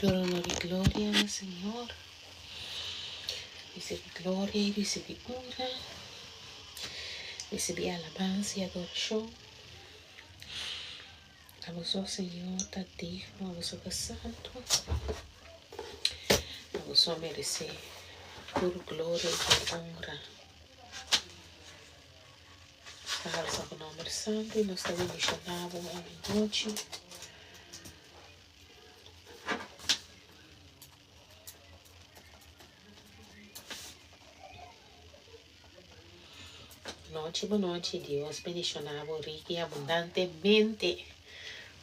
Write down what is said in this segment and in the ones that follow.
Tur honor i gloria na Señor. Ricibi gloria i ricibi honra. Ricibi alabansa i adoracion. Abo so, Señor, ta digno, abo so ta santo. Abo so merece tur gloria i tur honra. Nos ta halsa bo nomber santo i nos ta bendiciona bo awe nochi. Nochi bo nochi, Dios bendiciona bo rico y abundantemente.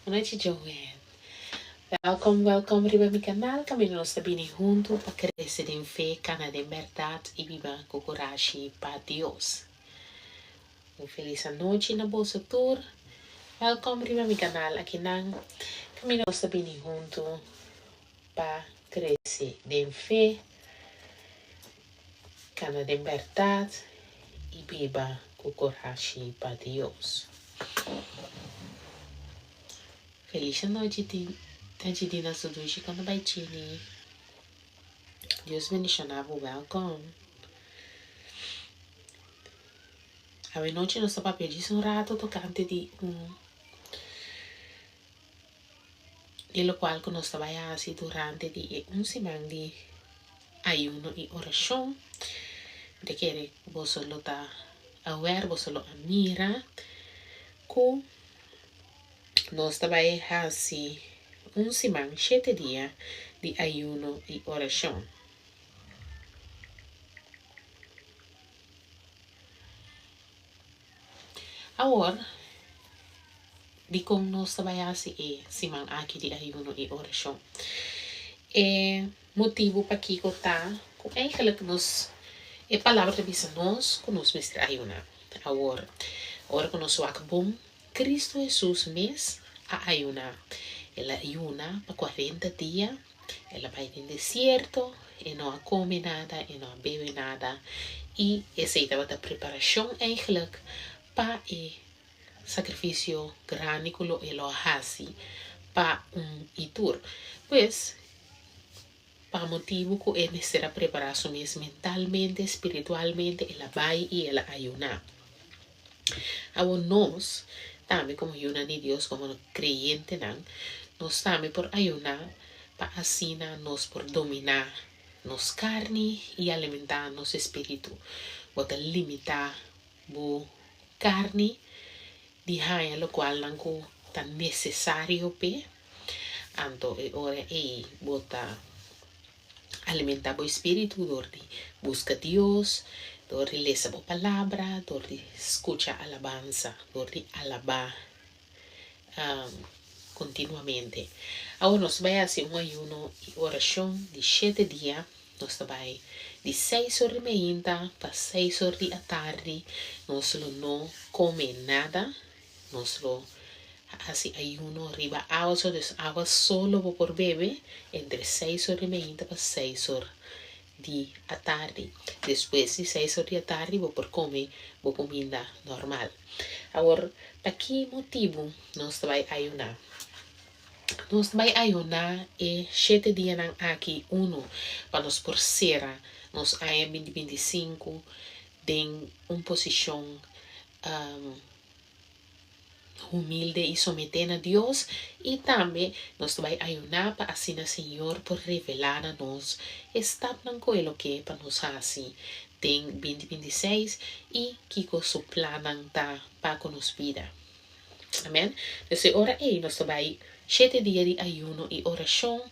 Bo nochi Joanne. Welkom, welkom riba mi canal caminda nos ta bini hunto pa crece den fe, cana den berdad y biba cu curashi pa Dios. Un feliz anochi na boso tur. Welkom riba mi canal akinan caminda nos ta bini hunto pa crece den fe, cana den berdad y biba cu corashi pa Dios. Feliz anochi Tanchi Dina su dushi con ta bay chini. Dios bendiciona bo welkom. Awe nochi nos ta papia djis un rato tocante di un di locual cu nos ta bay haci durante di e un siman di ayuno y oracion. Mi ta kere cu boso lo ta aware, boso lo a mira cu nos ta bay haci un siman, shete dia di ayuno y oracion. Awor, dikon nos ta bai hasi e siman aki di ayuno i orashon? E motibu pakiko ta ku eigenlijk nos, e palabra ta bisa nos ku nos mester ayuná. Awor, ora ku nos wak bon, Kristu Hesus mes a ayuná. El a ayuná pa kuarenta dia, el a bai den desierto, e no a kome nada, e no a bebe nada, i esei tabata preparashon eigenlijk pa e sakrifisio grandi ku lo e lo a hasi pa un i tur. Pues, pa motibu ku e mester a prepará su mes mentalmente, spiritualmente, el a bai i el a ayuná. Awor nos tambe komo yunan di Dios, komo kreyentenan, nos tambe por ayuná pa asina nos por dominá nos karni i alimentá nos espíritu. Bo ta limitá bo karni di haña lokualnan ku ta nesesario p'e, anto e ora ei bo ta alimentá bo espíritu dor di buska Dios, dor di lesa bo palabra, dor di skucha alabansa, dor di alabá kontinuamente. Awor nos ta bai hasi un ayuno i orashon di shete dia. Nos ta bai di seis or di meinta pa seis or di atardi. Nos lo no kome nada. Nos lo hasi ayuno riba awa so. Dus awa so lo bo por bebe entre seis or di meinta pa seis or di atardi. Despues di seis or di atardi bo por kome bo kuminda normal. Awor, pa ki motibu nos ta bai ayuná? Nos ta bai ayuná e shete dianan aki, unu, pa nos por sera nos aña binti 25 den un posishon humilde i someté na Dios, i tambe nos ta bai ayuná pa asina Señor por revelá na nos e stapnan ku E lo ke pa nos hasi den 2026 i kiko Su plannan ta pa ku nos bida. Amen. Pues e ora ei nos ta bai shete dia di ayuno i orashon.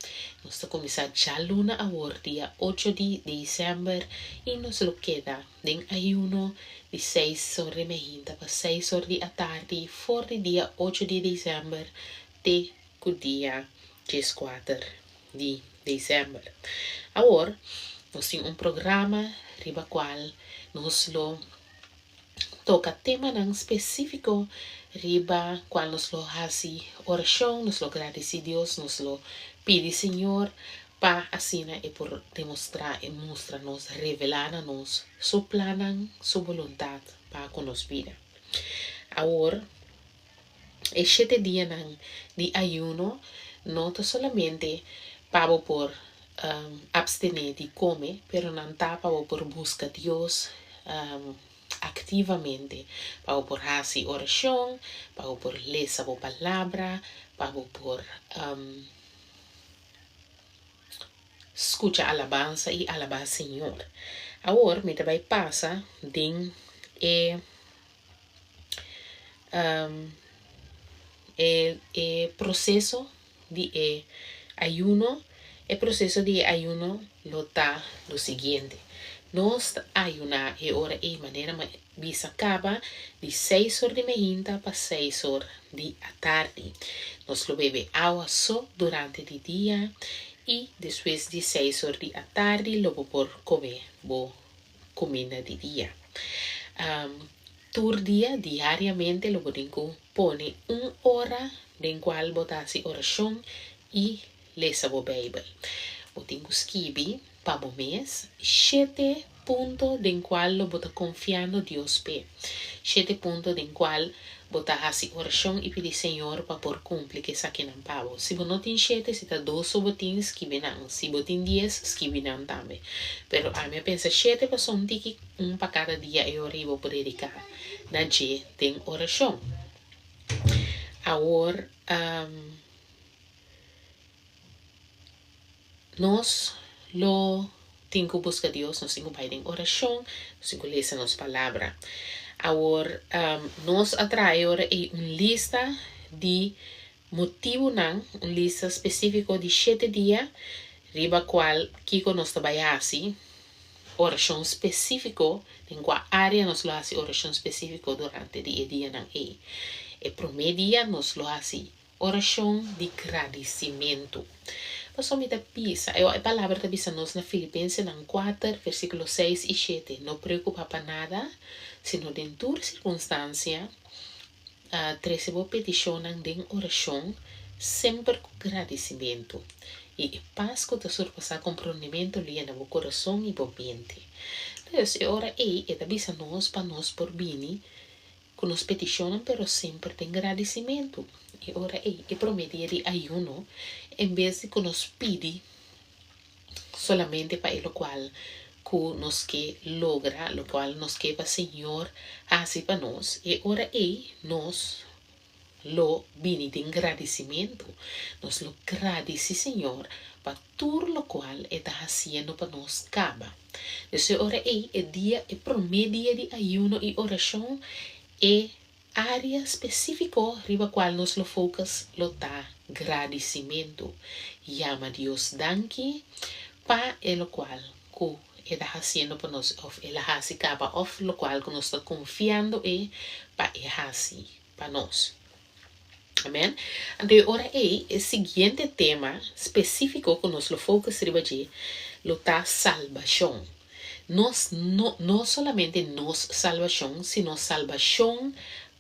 Nos ta kuminsá djaluna awor, dia ocho di desèmber, i nos lo keda den ayuno di seis or di mehinta pa seis or di atardi for di dia ocho di desèmber te ku dia dieskuater di desèmber. Awor nos tin un programa riba kual nos lo toka temanan spesífiko riba kual nos lo hasi orashon, nos lo gradisí Dios, nos lo pidi Señor pa asina e por demostrá, e mustra nos, revelá na nos su plannan, su boluntat pa ku nos bida. Awor, e shete dianan di ayuno no ta solamente pa bo por abstené di kome, pero nan ta pa bo por buska Dios aktivamente, pa bo por hasi orashon, pa bo por lesa bo palabra, pa bo por skucha alabansa i alabá Señor. Awor mi ta bai pasa den e e proseso di e ayuno. E proseso di e ayuno lo ta lo siguiente. Nos ta ayuná e ora ei manera mi a bisa kaba di seis or di mainta pa seis or di atardi. Nos lo bebe awa so durante di dia i despues di seis or di atardi lo bo por kome bo kuminda di dia. Tur dia, diariamente lo bo tin ku pone un ora den kual bo ta hasi orashon i lesa bo Beibel. Bo tin ku skibi pa bo mes shete punto den kual lo bo ta konfiando Dios p'e. Shete punto den kual bo ta hasi orashon i pidi Señor pa por kumpli ku esakinan pa bo. Si bo no tin shete, si ta dos so bo tin, skibi nan. Si bo tin dies, skibi nan tambe. Pero ami a pensa shete pasobra un tiki un pa kada dia e ora ei bo por dediká na dje den orashon. Awor, Nos lo tin ku buska Dios, nos tin ku bai den orashon, nos tin ku lesa nos palabra. Awor, nos a traha e ora ei un lista di motibunan, un lista spesífiko di shete dia riba kual kiko nos ta bai hasi orashon spesífiko, den kua área nos lo hasi orashon spesífiko durante di e dianan ei. E promé dia nos lo hasi Orashon di gradisimentu. Pasobra mi ta bisa, e e palabra ta bisa nos na Filipensenan kuater, versíkulo seis i shete, No preokupá pa nada, sino den tur sirkunstansia, trese bo petishonnan den orashon, semper ku gradisimentu. I e pas ku ta surpasá komprondementu lo yena bo kurason i bo mente. Dus, e ora ei e ta bisa nos pa nos por bini Ku nos petishonnan pero semper den gradisimentu. E ora ei, e promé dia di ayuno, en bes di ku nos pidi solamente pa e lokual ku nos ke logra, lokual nos ke pa Señor hasi pa nos, e ora ei nos lo bini den gradisimentu. Nos lo gradisí Señor pa tur lokual e ta hasiendo pa nos kaba. Dus e ora ei, e dia, e promé dia di ayuno i orashon, e área spesífiko riba kual nos lo focus lo ta gradisimentu. Yama Dios danki pa e lokual ku e ta hasiendo pa nos òf el a hasi kaba òf lokual ku nos ta konfiando e pa e hasi pa nos. Amen. Anto e ora ei, e siguiente tema spesífiko ku nos lo focus riba dje lo ta salbashon. Nos no, no solamente nos salbashon, sino salbashon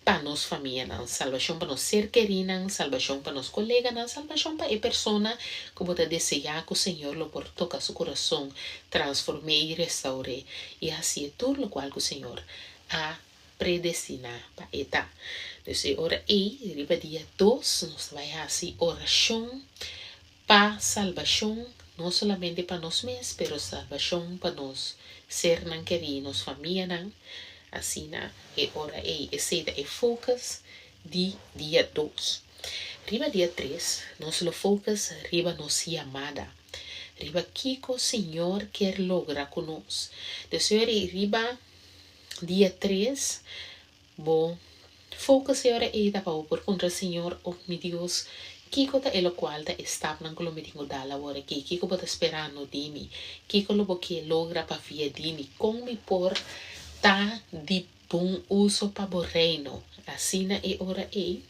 pa nos famianan, salbashon pa nos ser kerínan, salbashon pa nos koleganan, salbashon pa e persona ku bo ta deseá ku Señor lo por toka su kurason, transform'é i restaur'é i hasié tur lokual ku Señor a predestiná pa e ta. Dus e ora ei, riba dia dos, nos ta bai hasi orashon pa salbashon, no solamente pa nos mes, pero salbashon pa nos sernan kerí, nos famianan. Asina e ora ei, esei ta e focus di dia dos. Riba dia tres, nos lo focus riba nos yamada, riba kiko Señor kier logra ku nos. Dus e ora ei riba Dia tres, Bo focus e ora ei ta pa bo por puntra Señor, Oh mi Dios, kiko ta e lokual ta e stapnan ku lo mi tin ku dal awor aki? Kiko bo ta sperando di mi? Kiko lo bo ke logra pa via di mi? Kon mi por ta di bon uso pa bo Reino? Asina e ora ei,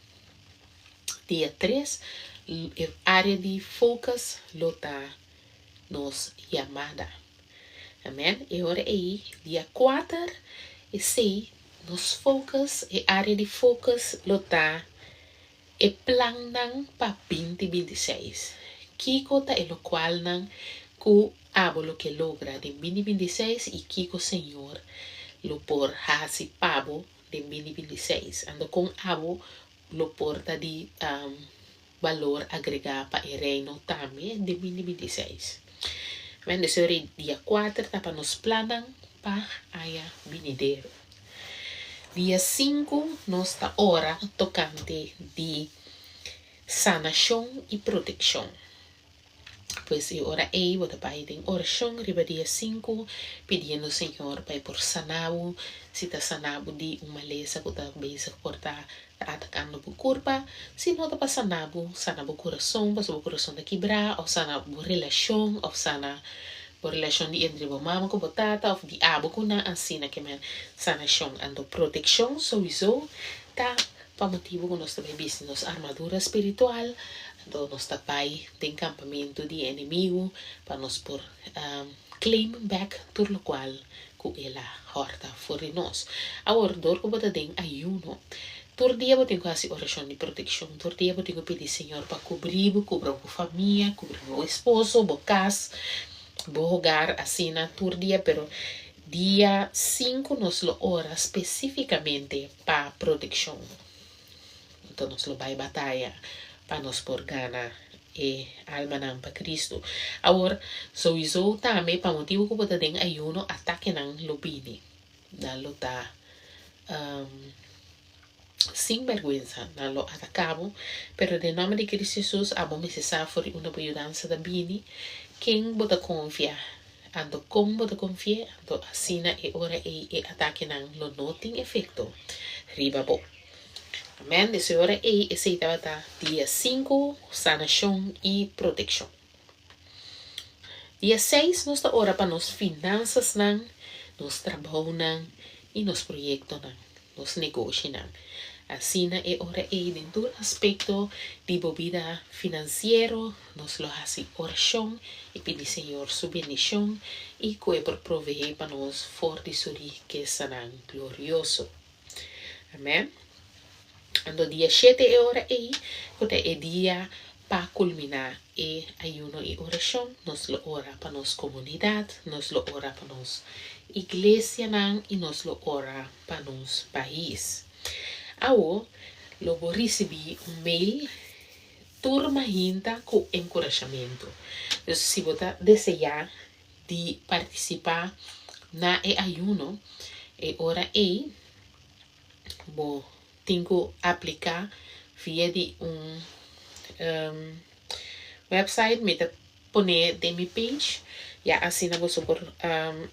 dia tres, e área di focus lo ta nos yamada. Amen. E ora ei, dia kuater, esei nos focus, e área di focus lo ta e plannan pa binti 26. Kiko ta e lokualnan ku abo lo ke logra den binti 26 i kiko Señor lo por hasi pa bo den binti 26. Anto kon abo lo por ta di. Balor agregá pa e Reino tambe den 2026. Amen. Deseo di dia kuater ta pa nos plannan pa aña binidero. Dia sinku nos ta ora tokante di sanashon i protekshon. Pues e ora ei bo ta bai den orashon riba dia sinku pidiendo Señor pa e por sana bo, si ta sana bo di un malesa ku ta bezig por ta ta atakando bo kurpa, si no ta pa sana bo, sana bo kurason pasobra bo kurason ta kibrá òf sana bo relashon òf sana bo relashon di entre bo mama ku bo tata òf di abo ku nan asina ke men sanashon. Anto protekshon souiso ta Pa motibu ku nos ta bai bisti nos armadura spiritual, anto nos ta bai den kampamentu di e enemigu pa nos por claim bek tur lokual ku el a hòrta for di nos. Awor, dor ku bo ta den ayuno, tur dia bo tin ku hasi orashon di protekshon, tur dia bo tin ku pidi Señor pa kubri bo, kubra bo famia, kubri bo esposo, bo kas, bo hogar, asina tur dia, pero dia sinku nos lo ora spesífikamente pa protekshon. Anto nos lo bai bataya pa nos por gana e almanan pa Kristu. Awor, souiso tambe pa motibu ku bo ta den ayuno, atakenan lo bini. Nan lo ta sin bèrgwensa, nan lo ataká bo. Pero den nòmber di Kristu Hesus, abo mester sa for di unda bo yudansa ta bini, ken bo ta konfia Anto kon bo ta konfi'é, anto asina e ora ei e atakenan lo no tin efekto riba bo. Amèn. Des e ora ei esei tabata dia sinku, sanashon i protekshon. Dia seis nos ta ora pa nos finansasnan, nos trabounan i nos proyektonan. Nos negoshinan. Asina e ora ei den tur aspekto di bo bida finansiero nos lo hasi orashon i pidi Señor su bendishon i ku e por proveé pa nos for di su rikesanan glorioso. Amen. Anto dia shete e ora ei ku ta e dia pa kulminá e ayuno i orashon, nos lo ora pa nos komunidat, nos lo ora pa nos iglesianan i nos lo ora pa nos pais. Awo lo bo risibí un mail tur mahinta ku enkurashamentu. Dus si bo ta deseá di partisipá na e ayuno, e ora ei bo tin ku apliká via di un website. Mi ta pone den mi page ya asina boso por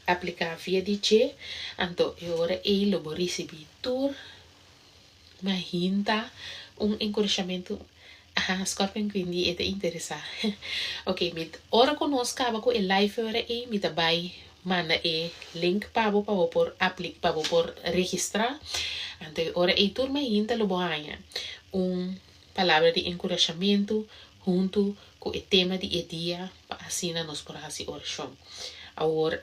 apliká via di dje. Anto e ora ei lo bo risibí tur mahinta un enkurashamentu. Aha, Scorpion Queen di e ta interesá. Ok, mi ora ku nos kaba ku e live e ora ei mi ta bai Manda e link pa bo pa bo por apli pa bo por registrá. Anto e ora ei tur mainta lo bo haña un palabra di enkurashamentu huntu ku e tema di e dia pa asina nos por hasi orashon. Awor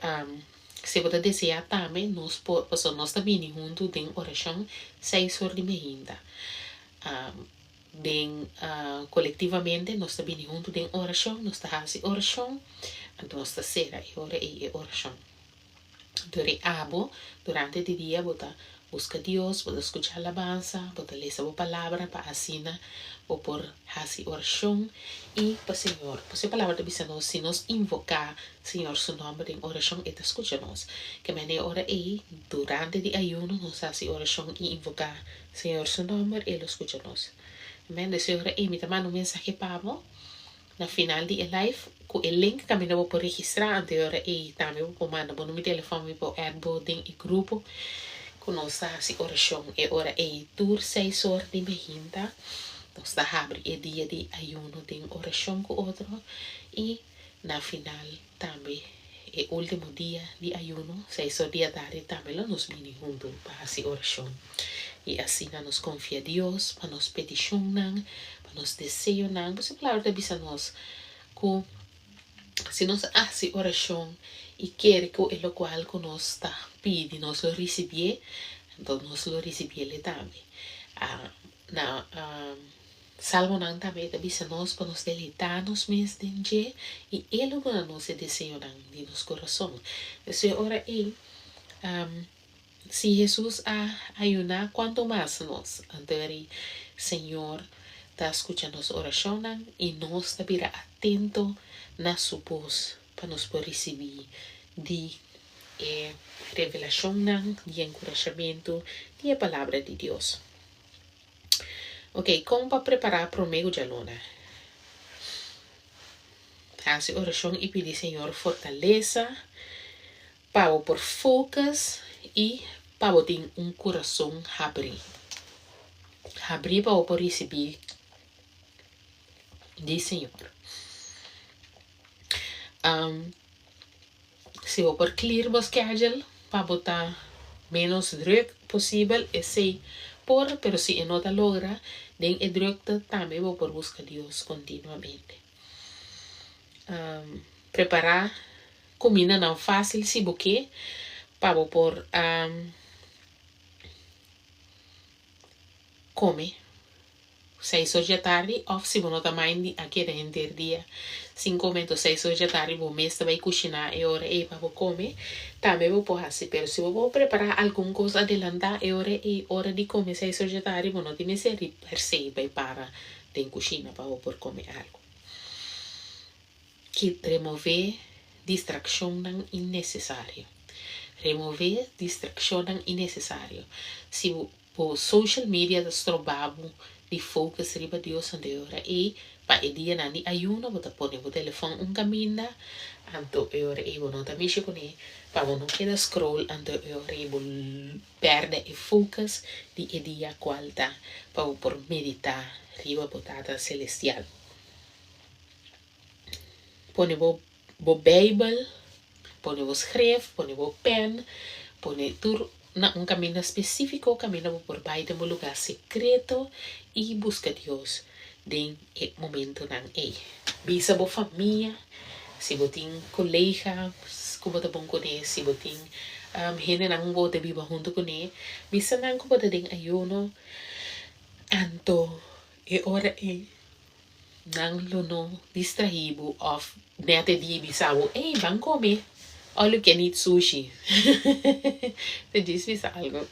si bo ta deseá tambe nos por pasobra nos ta bini huntu den orashon seis or di mainta. Den kolektivamente nos ta bini huntu den orashon, nos ta hasi orashon, anto nos ta sera e ora ei e orashon. Dor e abo, durante di dia bo ta buska Dios, bo ta skucha alabansa, bo ta lesa bo palabra pa asina bo por hasi orashon i pa Señor. Pasobra e palabra ta bisa nos si nos invoká Señor su nòmber den orashon e ta skucha nos. Ke manera e ora ei durante di ayuno nos hasi orashon i invoká Señor su nomber e lo scucha nos. Amen. Deseo ora ey mi ta manda un mensahe pa bo na final di e live cu e link caminda bo por registra anto e ora ey tambe bo por manda bo numero di telefon mi por add bo den e grupo cu nos ta haci oracion e ora ey tur seis or di mehinta nos ta habri e dia di ayuno den oracion cu otro y na final Tambe e último dia di ayuno, seis or di atardi, tambe lo nos bini huntu pa hasi orashon. I asina nos konfia Dios pa nos petishonnan, pa nos deseonan. Bo su Palabra ta bisa nos ku si nos hasi orashon i kere ku e lokual ku nos ta pidi nos lo risibié, anto nos lo risibié tambe. Na Salmonan tambe ta bisa nos pa nos deleitá nos mes den dje i e lo duna nos e deseonan di nos kurason. Esei ora ei, si Hesus a ayuná, kuantu mas nos? Anto eri Señor ta skucha nos orashonnan i nos ta bira atento na su bos pa nos por risibí di e revelashonnan di enkurashamentu di e Palabra di Dios. Ok, kon pa prepará promé ku djaluna? Hasi orashon i pidi Señor fortalesa pa bo por focus i pa bo tin un kurason habrí. Habrí pa bo por risibí di Señor. Si bo por clear bo schedule pa bo ta menos druk posibel esey por pero si e no ta logra den e drukte tambe bo por busca Dios continuamente. Prepara cumindanan facil si bo ke pa bo por come. Seis or dja tardi of si bo no ta mind di a keda henter dia sin come enton seis or dja tardi bo mes ta bay cushina e ora ey pa bo come tambe bo por haci pero si bo por prepara algun cos adelanta e ora ey ora di come seis or dja tardi bo no tin mester di per se bay para den cushina pa bo por come algo. Ki remove distraccionnan inecesario. Remove distraccionnan inecesario. Si bo. Bo social media ta stroba bo di focus riba Dios anto e ora ei pa e dianan di ayuno bo ta pone bo telefon un caminda anto e ora ei bo no ta mishi cune pa bo no keda scroll anto e ora ei bo perde e focus di e dia cual ta pa bo por medita riba bo Tata Celestial. Pone bo bo Bijbel, pone bo schrift, pone bo pen, pone tur na un kaminda spesífiko kaminda bo por bai den bo lugá sekreto i buska Dios den e momentonan ei. Bisa bo famia, si bo tin kolega ku bo ta bon kuné, si bo tin hendenan ku bo ta biba huntu kuné, bisa nan ku bo ta den ayuno, anto e ora ei Nan lo no distraí bo òf nèt e dia bisa bo, Ey, ban kome all you can eat sushi. Ta djis bisa algu.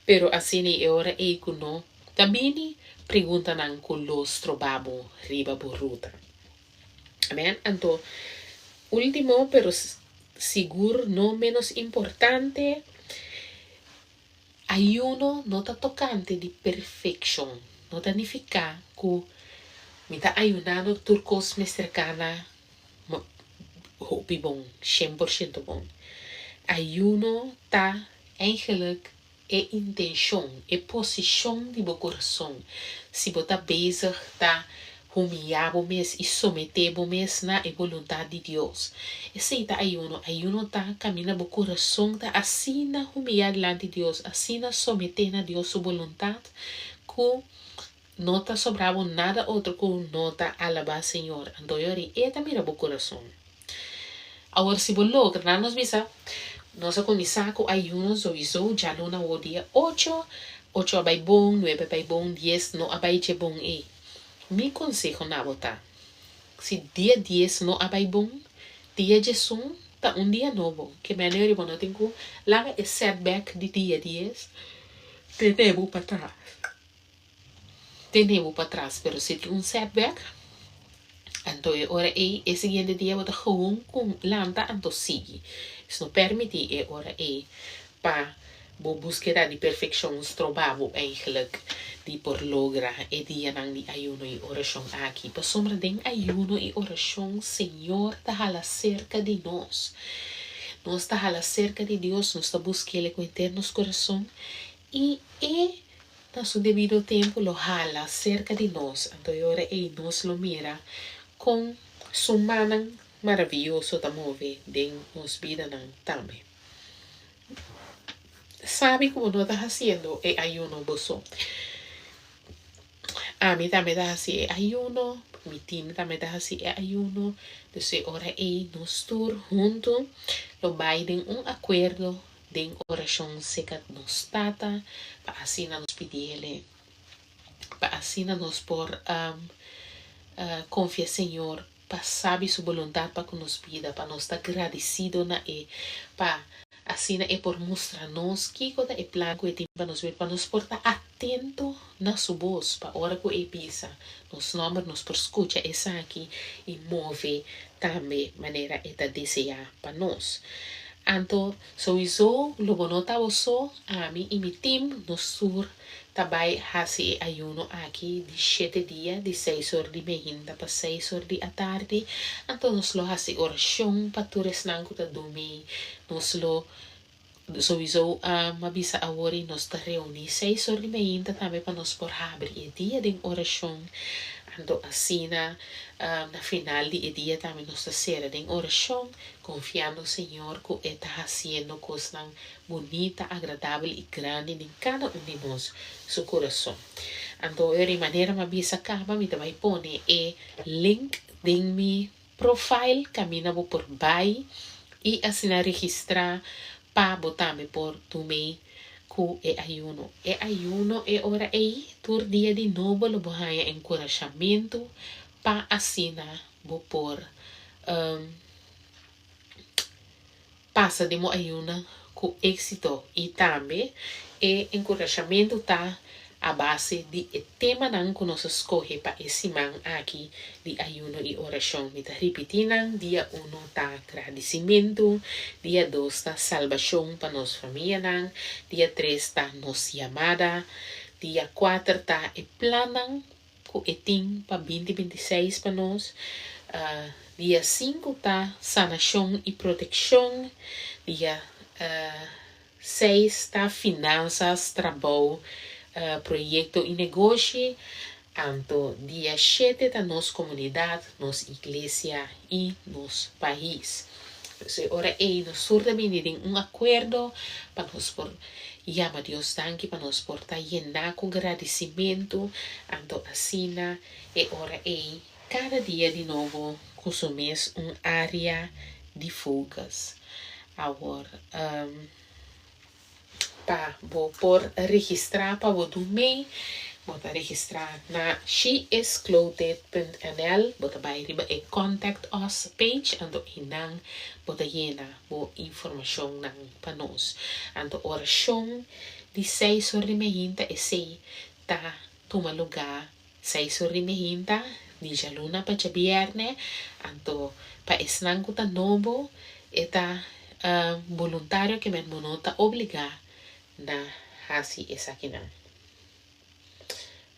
Pero asina e ora ey ku no ta bini preguntanan ku lo stroba bo riba bo ruta. Amen. Anto, último pero sigur no ménos importante, Ayuno no ta tokante di perfekshon. No ta nifiká ku mi ta ayunando tur kos mester kana hopi bon, shen por shento bon. Ayuno ta eigenlik e intenshon, e posishon di bo kurason. Si bo ta bezig ta Humiyá bo mes i someté bo mes na e boluntat di Dios. Esei ta ayuno. Ayuno ta kaminda bo kurason ta asina humiyá dilanti Dios, asina someté na Dios su boluntat, ku no ta sobrá bo nada otro ku no ta alabá Señor. Anto yori E ta mira bo kurason. Awor si bo logra, nan nos bisa, nos a kuminsá ku ayuno souiso djaluna awor dia ocho, ocho a bai bon, nuebe a bai bon, dies no a bai dje bon ei. Mi konseho na bo ta, si dia dies no a bai bon, dia djesun ta un dia nobo, ke manera bo no tin ku laga e setback di dia dies tene bo patras, tene bo patras, pero si tin un setback, anto e ora ei e siguiente dia bo ta gewoon ku lanta anto sigui. Es no permiti e ora ei pa Bo búskeda di perfekshon stroba bo eigenlijk di por logra e dianan di ayuno i orashon aki, pasobra den ayuno i orashon Señor ta hala serka di nos. Nos ta hala serka di Dios, nos ta busk'El ku henter nos kurason i E na su debido tempu lo hala serka di nos. Anto e ora ei nos lo mira kon Su mannan maraviyoso ta move den nos bidanan tambe. Sabi ku bo no ta hasiendo e ayuno bo so. Ami tambe ta hasi e ayuno, mi team tambe ta hasi e ayuno. Dus e ora ei nos tur huntu lo bai den un akuerdo den orashon seka nos Tata pa asina nos pidi El pa asina nos por konfia Señor pa sabi su boluntat pa ku nos bida, pa nos ta gradisido na E, pa asina E por mustra nos kiko ta e plan ku E tin pa nos bida, pa nos por ta. atento na su bos pa ora ku e bisa nos nòmber nos por skucha esaki i move tambe manera e ta deseá pa nos. Anto souiso lo bo no ta bo so, ami i mi tim nos tur ta bai hasi e ayuno aki di shete dia di seis or di mehinta pa seis or di atardi. Anto nos lo hasi orashon pa tur esnan ku ta dumi, nos lo Souiso a bisa awor y nos ta reuni seis or di meinta tambe pa nos por habri e dia den oracion. Anto asina na final di e dia tambe nos ta cera den oracion, confiando Señor cu E ta haciendo cosnan bunita, agradabel y grandi den cada un di nos su curason. Anto ora manera mi a bisa caba mi ta bay pone e link den mi Profile kaminda bo por bai i asina registrá pa bo tambe por tum'é ku e ayuno. E ayuno e ora ei tur dia di nobo lo bo haña enkurashamentu pa asina bo por pasa den bo ayuno ku éksito i tambe e enkurashamentu ta a base di e temanan ku nos a skohe pa e siman aki di ayuno i orashon. Mi ta ripití nan, dia uno ta gradisimentu, dia dos ta salbashon pa nos famianan, dia tres ta nos yamada, dia kuater ta e plannan ku e tin pa binti 26 pa nos. Dia sinku ta sanashon i protekshon. Dia seis ta finansas, trabou, proyekto i negoshi. Anto dia shete ta nos komunidat, nos iglesia i nos pais. Pues e ora ei nos tur ta bini den un akuerdo pa nos por yama Dios danki, pa nos por ta yená ku gradisimentu. Anto asina e ora ei kada dia di nobo ku su mes un área di focus. Awor pa bo por registrá pa bo dumei, bo ta registrá na sheisclothed.nl, bo ta bai riba e contact us page, anto einan bo ta yena bo informashonnan pa nos. Anto orashon di seis or di mehinta esei ta tuma lugá seis or di mehinta di djaluna pa djabièrnè, anto pa esnan ku ta nobo e ta boluntario ke men bo no ta obligá na hasi esakinan.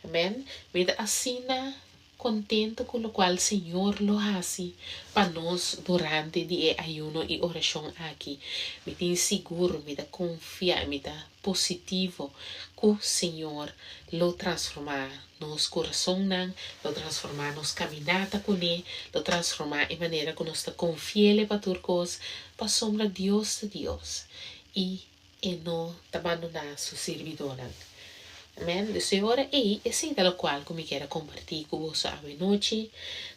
Amen. Mi ta asina kontentu ku lokual Señor lo hasi pa nos durante di e ayuno i orashon aki. Mi tin sigur, mi ta konfia i mi ta positivo ku Señor lo transformá nos kurasonnan, lo transformá nos kaminata kuné, lo transformá e manera ku nos ta konfi'El pa tur kos, pasobra Dios ta Dios i E no ta bandoná su sirbidónan. Amèn. Dus e ora ei, esei ta lokual ku mi kier a kompartí ku boso awenochi.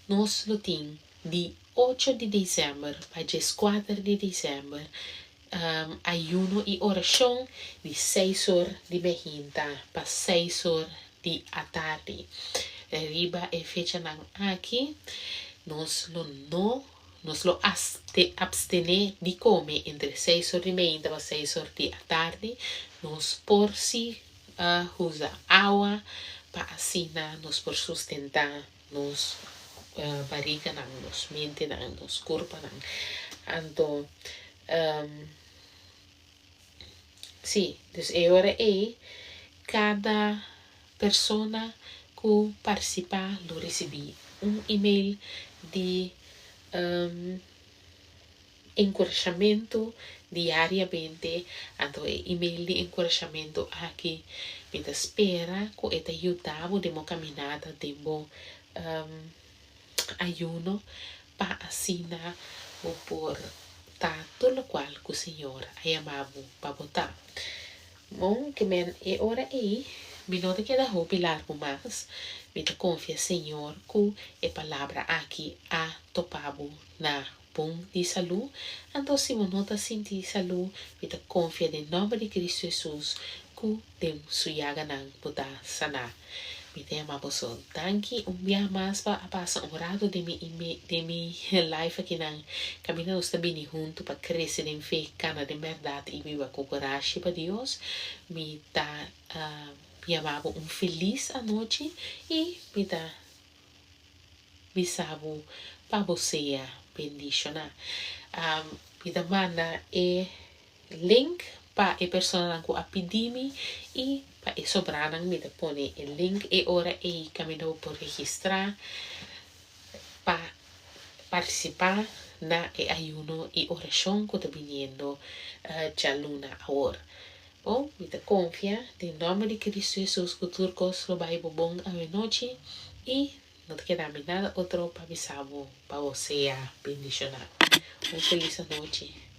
Nos lo tin di ocho di desèmber pa dieskuater di desèmber ayuno i orashon di seis or di mehinta pa seis or di atardi. Riba e fechanan aki nos lo no nos lo abstené di kome entre seis or di mehinta pa seis or di atardi. Nos por si usa awa pa asina nos por sustentá nos bariganan, nos mentenan, nos kurpanan. Anto, sí, dus e ora ei kada persona ku partisipá lo risibí un email di enkurashamentu diariamente. Anto e email di enkurashamentu aki mi ta spera ku e ta yuda bo den bo kaminata, den bo ayuno pa asina bo por ta tur lokual ku Señor a yama bo pa bo ta. Bon, ke men e ora ei mi no ta keda hopi largu mas. Mi ta konfia Señor ku e palabra aki a topa bo na bon di salú. Anto si bo no ta sinti salú, mi ta konfia den nòmber di Kristu Hesus ku den su yaganan bo ta saná. Mi ta yama boso danki un biaha mas pa a pasa un rato den mi den mi life akinan kaminda nos ta bini huntu pa krese den fe, kana den bèrdat i biba ku kurashi pa Dios. Mi ta. yama bo un felis anochi i mi ta bisa bo pa bo sea bendishoná. Mi ta manda e link pa e personanan ku a pidi mi i pa e sobranan mi ta pone e link e ora ei kaminda bo por registrá pa partisipá na e ayuno i orashon ku ta biniendo djaluna awor. Bon, mi ta konfia den nòmber di Kristu Hesus ku tur kos lo bai bo bon awenochi i no ta keda mi nada otro pa bisa bo pa bo sea bendishoná. Un felis anochi.